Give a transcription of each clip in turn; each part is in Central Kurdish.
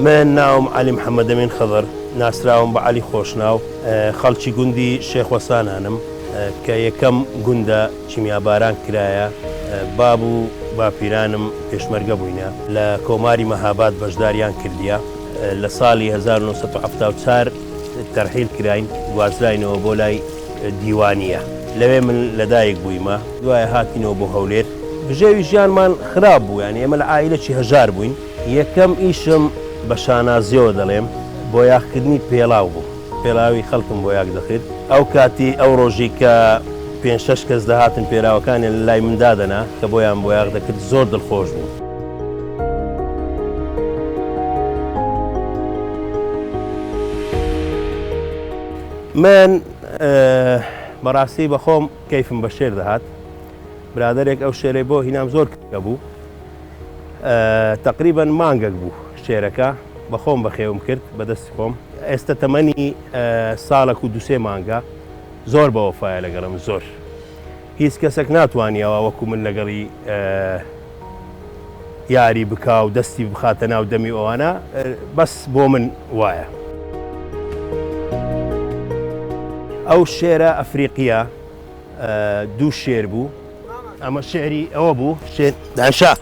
من ناوم عەلی محەمەدەمین خضر، ناسراوم بە عەلی خۆشناو، خەڵکی گوندی شێخ وەسانانم کە یەکەم گوندە کیمیاباران کرایە، باب و باپیرانم پێشمەرگە بووینە، لە کۆماری مەهاباد بەشداریان کردیە، لە ساڵی 1974 تەرحیل کراین، گوازراینەوە بۆ لای دیوانیە، لەوێ من لەدایک بوویمە، دوایە هاتینەوە بۆ هەولێر. بژێوی ژیانمان خراپ بوو، یانی ئێمە لە عائیلەکی هەژار بووین. یەکەم ئیشم بە شانازیەوە دەڵێم بۆیاخکردنی پێڵاو بوو، پێڵاوی خەڵکم بۆیاخ دەکرد، ئەو کاتی ئەو ڕۆژی کە پێنج شەش کەس دەهاتن پێراوەکانیان لە لای من دادەنا کە بۆیان بۆیاخ دەکرد زۆر دڵخۆش بووم. من بەڕاستی بەخۆم کەیفم بە شێر دەهات، برادەرێک ئەو شێرەی بۆ هینام زۆر کە بوو، تەقریبەن مانگەک بوو شێرەکە بەخۆم بەخێوم کرد بەدەستی خۆم ئێستا تەمەنی ساڵک و دوسێ مانگە زۆر بەوەفایە لەگەڵم زۆر هیچ کەسێک ناتوانیەوە وەکو من لەگەڵی یاری بکا و دەستی بخاتە ناو دەمی ئەوانە بەس بۆ من وایە. ئەو شێرە ئەفریقیە دوو شێر بوو ئەمە شعری ئەوە بوو شێر دانشا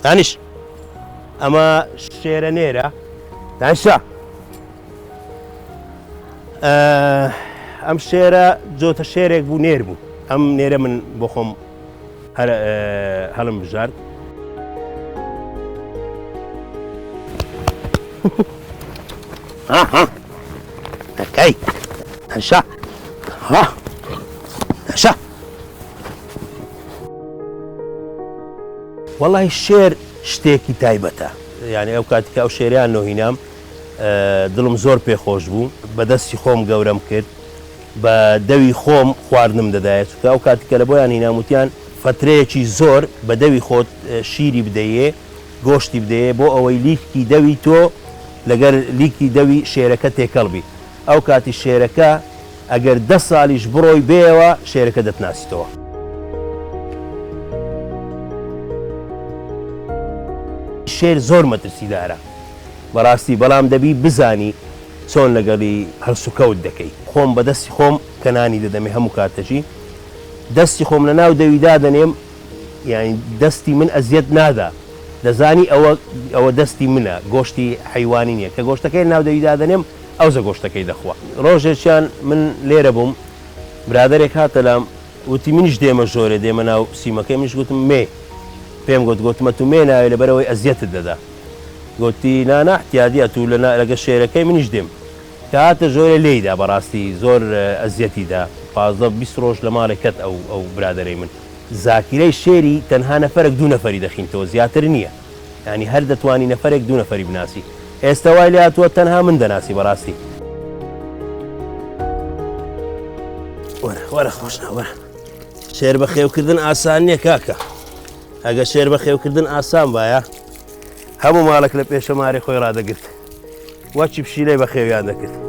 دانیش ئەمە شێرە نێرە دانشا ئەم شێرە جۆتە شێرێک بوو نێر بوو ئەم نێرە من بۆ خۆم هەر هەڵم بژارد. ئەکەی دانشا ها دانشا وەڵی شێر شتێکی تایبەتە یعنی ئەو کاتی کە ئەو شێریان نۆهینام دڵم زۆر پێخۆش بوو بەدەستی خۆم گەورەم کرد بە دەوی خۆم خواردنم دەدایە چونکە ئەو کاتی کە لە بۆیان هینام وتیان فەترەیەکی زۆر بە دەوی خۆت شیری بدەیێ گۆشتی بدەیێ بۆ ئەوەی لیکی دەوی تۆ لەگەر لیکی دەوی شێرەکە تێکەڵ بی ئەو کاتی شێرەکە ئەگەر دە سالیش بڕۆی بێیەوە شێرەکە دەتناسیتەوە. شێر زۆر مەترسیدارە بەڕاستی بەڵام دەبی بزانی چۆن لەگەڵی هەڵسوکەوت دەکەی. خۆم بە دەستی خۆم کە نانی دەدەمێ هەموو کاتەکی دەستی خۆم لە ناو دەوی دادەنێم یانی دەستی من ئەزیەت نادا دەزانی ئەوە ئەوە دەستی منە گۆشتی حەیوانی نیە کە گۆشتەکەی لە ناو دەوی دادەنێم ئەوجە گۆشتەکەی دەخوا. ڕۆژێکیان من لێرە بووم برادەرێک هاتە لام وتی منیش دێمە ژۆرێ دێمە ناو سیمەکەی منیش گوتم مێ پێم گوت گوتم ئەتوو مێ ناوێ لەبەرئەوەی ئەزیەتت دەدا گوتی نا نا احتیادی ئەتوو لە لەگە شێرەکەی منیش دێم کە هاتە ژۆرێ لێی دا بەڕاستی زۆر ئەزیەتی دا 15 20 ڕۆژ لە ماڵێ کەت ئەو ئەو برادەرەی من زاکیرەی شێری تەنها نەفەرەک دوو نەفەری دەخینتەوە زیاتر نییە یانی هەر دەتوانی نەفەرێک دوو نەفەری بناسی ئێستا وای لێ هاتووە تەنها من دەناسی بەڕاستی. وەرە وەرە خۆشنا وەرە شێر بەخێوکردن ئاسان نییە کاکە ئەگە شێر بەخێوکردن ئاسان باە هەموو ماڵێک لە پێشەمارەی خۆی ڕادەگرت وەچی پشیلەی بەخێویان دەکرد.